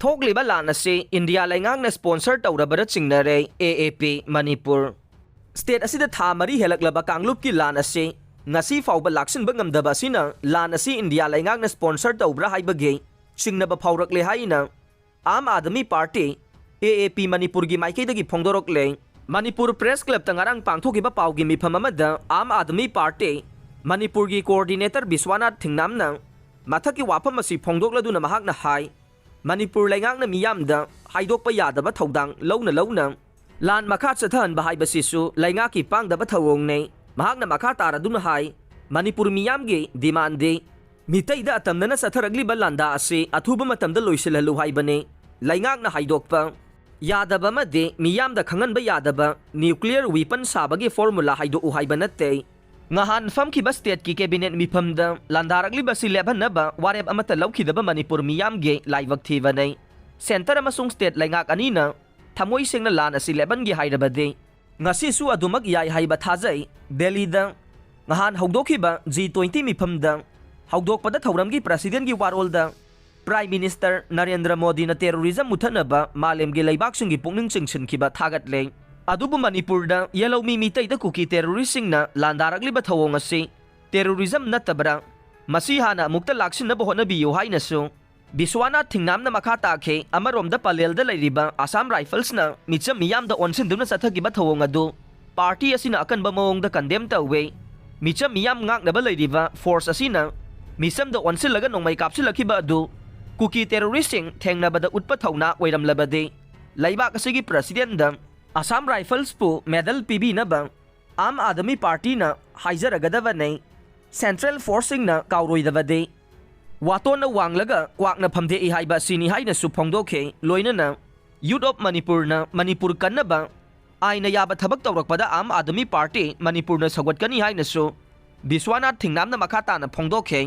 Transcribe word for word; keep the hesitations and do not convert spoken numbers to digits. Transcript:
ꯊꯣꯛꯂꯤꯕ ꯂꯥꯟ ꯑꯁꯤ ꯏꯟꯗꯤꯌꯥ ꯂꯩꯉꯥꯛꯅ sponsor ꯇꯧꯔꯕꯔ ꯆꯤꯡꯅꯔꯦ ꯑꯦ ꯑꯦ ꯄꯤ ꯃꯅꯤꯄꯨꯔ꯫ State ꯑꯁꯤꯗ ꯊꯥ ꯃꯔꯤ ꯍꯦꯜꯂꯛꯂꯕ ꯀꯥꯡꯂꯨꯞꯀꯤ ꯂꯥꯟ ꯑꯁꯤ ꯉꯁꯤ ꯐꯥꯎꯕ ꯂꯥꯛꯁꯤꯟꯕ ꯉꯝꯗꯕ ꯑꯁꯤꯅ ꯂꯥꯟ ꯑꯁꯤ ꯏꯟꯗꯤꯌꯥ ꯂꯩꯉꯥꯛꯅ sponsor ꯇꯧꯕ꯭ꯔꯥ ꯍꯥꯏꯕꯒꯤ ꯆꯤꯡꯅꯕ ꯐꯥꯎꯔꯛꯂꯦ ꯍꯥꯏꯅ ꯑꯥꯝ ꯑꯥꯗꯃꯤ ꯄꯥꯔꯇꯤ, ꯑꯦ ꯑꯦ ꯄꯤ ꯃꯅꯤꯄꯨꯔꯒꯤ ꯃꯥꯏꯀꯩꯗꯒꯤ ꯐꯣꯡꯗꯣꯔꯛꯂꯦ꯫ ꯃꯅꯤꯄꯨꯔ Press Clubꯇ ꯉꯔꯥꯡ ꯄꯥꯡꯊꯣꯛꯈꯤꯕ ꯄꯥꯎꯒꯤ ꯃꯤꯐꯝ ꯑꯃꯗ ꯑꯥꯝ ꯑꯥꯗꯃꯤ ꯄꯥꯔꯇꯤ ꯃꯅꯤꯄꯨꯔꯒꯤ coordinator ꯕꯤꯁ꯭ꯋꯥꯅꯥꯊ ꯊꯤꯡꯅꯥꯝꯅ ꯃꯊꯛꯀꯤ ꯋꯥꯐꯝ ꯑꯁꯤ ꯐꯣꯡꯗꯣꯛꯂꯗꯨꯅ ꯃꯍꯥꯛꯅ ꯍꯥꯏ, ꯃꯅꯤꯄꯨꯔ ꯂꯩꯉꯥꯛꯅ ꯃꯤꯌꯥꯝꯗ ꯍꯥꯏꯗꯣꯛꯄ ꯌꯥꯗꯕ ꯊꯧꯗꯥꯡ ꯂꯧꯅ ꯂꯧꯅ ꯂꯥꯟ ꯃꯈꯥ ꯆꯠꯊꯍꯟꯕ ꯍꯥꯏꯕꯁꯤꯁꯨ ꯂꯩꯉꯥꯛꯀꯤ ꯄꯥꯡꯗꯕ ꯊꯧꯑꯣꯡꯅꯤ꯫ ꯃꯍꯥꯛꯅ ꯃꯈꯥ ꯇꯥꯔꯗꯨꯅ ꯍꯥꯏ, ꯃꯅꯤꯄꯨꯔ ꯃꯤꯌꯥꯝꯒꯤ demandꯗꯤ ꯃꯤꯇꯩꯗ ꯑꯇꯝꯅꯅ ꯆꯠꯊꯔꯛꯂꯤꯕ ꯂꯥꯟꯗꯥ ꯑꯁꯤ ꯑꯊꯨꯕ ꯃꯇꯝꯗ ꯂꯣꯏꯁꯤꯜꯍꯜꯂꯨ ꯍꯥꯏꯕꯅꯤ꯫ ꯂꯩꯉꯥꯛꯅ ꯍꯥꯏꯗꯣꯛꯄ ꯌꯥꯗꯕ ꯑꯃꯗꯤ ꯃꯤꯌꯥꯝꯗ ꯈꯪꯍꯟꯕ ꯌꯥꯗꯕ nuclear weapon ꯁꯥꯕꯒꯤ formula ꯍꯥꯏꯗꯣꯛꯎ ꯍꯥꯏꯕ ꯅꯠꯇꯦ꯫ ꯉꯍꯥꯟ ꯐꯝꯈꯤꯕ stateꯀꯤ cabinet ꯃꯤꯐꯝꯗ ꯂꯥꯟꯗꯥꯔꯛꯂꯤꯕꯁꯤ ꯂꯦꯞꯍꯟꯅꯕ ꯋꯥꯔꯦꯞ ꯑꯃꯠꯇ ꯂꯧꯈꯤꯗꯕ ꯃꯅꯤꯄꯨꯔ ꯃꯤꯌꯥꯝꯒꯤ ꯂꯥꯏꯕꯛ ꯊꯤꯕꯅꯤ꯫ Centre ꯑꯃꯁꯨꯡ state ꯂꯩꯉꯥꯛ ꯑꯅꯤꯅ ꯊꯃꯣꯏ ꯁꯦꯡꯅ ꯂꯥꯟ ꯑꯁꯤ ꯂꯦꯞꯍꯟꯒꯦ ꯍꯥꯏꯔꯕꯗꯤ ꯉꯁꯤꯁꯨ ꯑꯗꯨꯃꯛ ꯌꯥꯏ ꯍꯥꯏꯕ ꯊꯥꯖꯩ꯫ ꯗꯦꯜꯂꯤꯗ ꯉꯍꯥꯟ ꯍꯧꯗꯣꯛꯈꯤꯕ G twenty ꯃꯤꯐꯝꯗ ꯍꯧꯗꯣꯛꯄꯗ ꯊꯧꯔꯝꯒꯤ presidentꯀꯤ ꯋꯥꯔꯣꯜꯗ Prime Minister ꯅꯔꯦꯟꯗ꯭ꯔ ꯃꯣꯗꯤꯅ terrorism ꯃꯨꯊꯠꯅꯕ ꯃꯥꯂꯦꯝꯒꯤ ꯂꯩꯕꯥꯛꯁꯤꯡꯒꯤ ꯄꯨꯛꯅꯤꯡ ꯆꯤꯡꯁꯤꯟꯈꯤꯕ ꯊꯥꯒꯠꯂꯦ꯫ ꯑꯗꯨꯕꯨ ꯃꯅꯤꯄꯨꯔꯗ ꯌꯦꯜꯍꯧꯃꯤ ꯃꯤꯇꯩꯗ ꯀꯨꯀꯤ terroristꯁꯤꯡꯅ ꯂꯥꯟꯗꯥꯔꯛꯂꯤꯕ ꯊꯧꯑꯣꯡ ꯑꯁꯤ terrorism ꯅꯠꯇꯕ꯭ꯔꯥ? ꯃꯁꯤ ꯍꯥꯟꯅ ꯑꯃꯨꯛꯇ ꯂꯥꯛꯁꯤꯟꯅꯕ ꯍꯣꯠꯅꯕꯤꯌꯨ ꯍꯥꯏꯅꯁꯨ ꯕꯤꯁ꯭ꯋꯥꯅꯥꯊ ꯊꯤꯡꯅꯥꯝꯅ ꯃꯈꯥ ꯇꯥꯈꯤ꯫ ꯑꯃꯔꯣꯝꯗ ꯄꯂꯦꯜꯗ ꯂꯩꯔꯤꯕ Assam Riflesꯅ ꯃꯤꯆꯝ ꯃꯤꯌꯥꯝꯗ ꯑꯣꯟꯁꯤꯟꯗꯨꯅ ꯆꯠꯊꯈꯤꯕ ꯊꯧꯑꯣꯡ ꯑꯗꯨ party ꯑꯁꯤꯅ ꯑꯀꯟꯕ ꯃꯑꯣꯡꯗ condemn ꯇꯧꯏ꯫ ꯃꯤꯆꯝ ꯃꯤꯌꯥꯝ ꯉꯥꯛꯅꯕ ꯂꯩꯔꯤꯕ force ꯑꯁꯤꯅ ꯃꯤꯆꯝꯗ ꯑꯣꯟꯁꯤꯜꯂꯒ ꯅꯣꯡꯃꯩ ꯀꯥꯞꯁꯤꯜꯂꯛꯈꯤꯕ ꯑꯗꯨ ꯀꯨꯀꯤ terroristꯁꯤꯡ ꯊꯦꯡꯅꯕꯗ ꯎꯠꯄ ꯊꯧꯅꯥ ꯑꯣꯏꯔꯝꯂꯕꯗꯤ ꯂꯩꯕꯥꯛ ꯑꯁꯤꯒꯤ presidentꯗ Assam Riflesꯄꯨ medal ꯄꯤꯕꯤꯅꯕ Aam Aadmi ꯄꯥꯔꯇꯤꯅ ꯍꯥꯏꯖꯔꯒꯗꯕꯅꯤ꯫ Central forceꯁꯤꯡꯅ ꯀꯥꯎꯔꯣꯏꯗꯕꯗꯤ ꯋꯥꯇꯣꯟꯅ ꯋꯥꯡꯂꯒ ꯀ꯭ꯋꯥꯛꯅ ꯐꯝꯗꯦꯛꯏ ꯍꯥꯏꯕ ꯑꯁꯤꯅꯤ ꯍꯥꯏꯅꯁꯨ ꯐꯣꯡꯗꯣꯛꯈꯤ꯫ ꯂꯣꯏꯅꯅ Youth of Manipurꯅ ꯃꯅꯤꯄꯨꯔ ꯀꯟꯅꯕ ꯑꯥꯏꯟꯅ ꯌꯥꯕ ꯊꯕꯛ ꯇꯧꯔꯛꯄꯗ ꯑꯥꯝ ꯑꯥꯗꯃꯤ ꯄꯥꯔꯇꯤ ꯃꯅꯤꯄꯨꯔꯅ ꯁꯧꯒꯠꯀꯅꯤ ꯍꯥꯏꯅꯁꯨ ꯕꯤꯁ꯭ꯋꯥꯅꯥꯊ ꯊꯤꯡꯅꯥꯝꯅ ꯃꯈꯥ ꯇꯥꯅ ꯐꯣꯡꯗꯣꯛꯈꯤ꯫